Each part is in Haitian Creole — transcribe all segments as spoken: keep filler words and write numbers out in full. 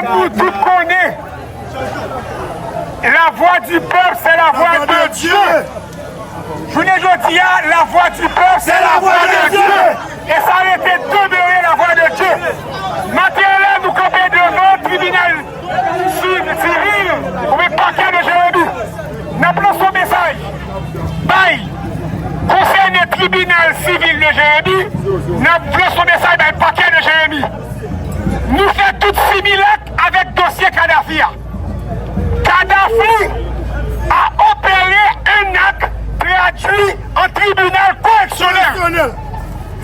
Nou tout konnen, la voix du peuple, c'est la voix de Dieu. Jounen jodi a, la voix du peuple, c'est la voix de Dieu. E sa rete demere la voix de Dieu. Maten an la, nou kanpe devan tribinal si-, sivil oubyen pakè de Jeremi. N ap lanse yon mesaj bay konsène tribinal sivil de Jeremi, n ap lanse yon mesaj bay pakè de Jeremi. Nou fè tout similak avèk dosye Kadhafi a. Kadhafi a opéré un acte traduit en tribunal correctionnel.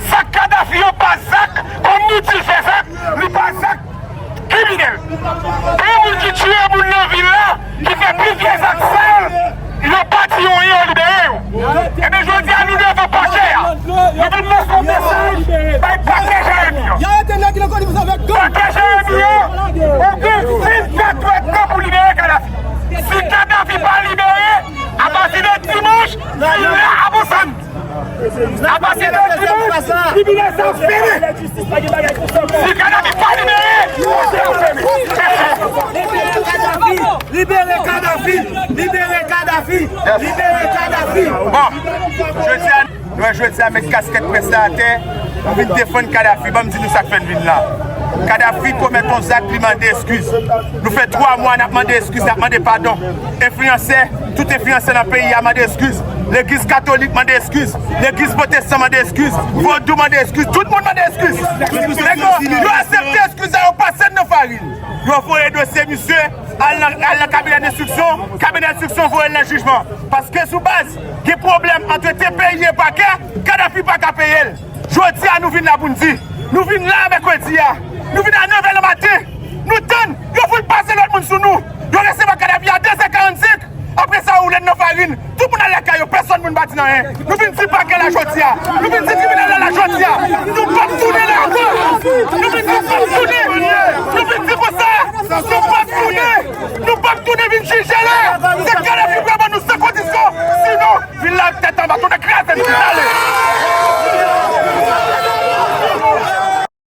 Zak Kadhafi yo pa zak, kòm nou di l fè zak, li pa zak kriminèl. Gen moun ki tiye moun nan vil la, ki fè plizyè zak sal, yo pa di yo anyen, yo libere yo. Ebyen, jodi a, nou devan pakè a. Nou vin lanse yon mesaj bay pakè Jeremi an. Pakè Jeremi an, ou gen vennkat è tan pou libere Kadhafi. Si Kadhafi pa libere, apati de dimanch, li la avan samdi. Apati de dimanch, tribinal sa ap fèmen. Si Kadhafi pa libere, pwosè ap fèmen. Libere Kadhafi! Libere Kadhafi! Libere Kadhafi! Bon, jodi a, nou wè jodi a met kaskèt près la atè, nou vin defann Kadhafi, ban m di nou sa k fè n vin la. Kadhafi komèt yon zak, li mande eskiz. Nou fè twa mwa n ap mande eskiz, n ap mande padon. Enfliyansè, tout enfliyansè nan peyi a mande eskiz. Legliz katolik mande eskiz. Legliz pwotestan mande eskiz. Vodou mande eskiz. Tout moun mande eskiz. Nèg yo, yo aksepte eskiz la, yo pase l nan farin. Yo voye dosye misye al nan, al nan kabinè enstriksyon. Kabinè enstriksyon voye l nan jijman. Paske sou baz gen pwoblèm ant T P I e pakè, Kadhafi pa ka peye l. Jodi a, nou vin la pou n di. Nou vin la mèkredi a. Nou vin a nèf è nan maten. Nou tann, yo fout pase lòt moun sou nou. Yo resevwa Kadhafi a de zè karannsenk. Apre sa, yo woule n nan farin. Tout moun al lakay yo, pèsonn moun pa di n anyen. Nou vin di pakè la jodi a. Nou vin di tribinal la, la jodi a. Nou p ap tounen la ankò. Nou vin di nou p ap tounen. Nou vin di konsa, nou p ap tounen. Nou p ap tounen vin jije.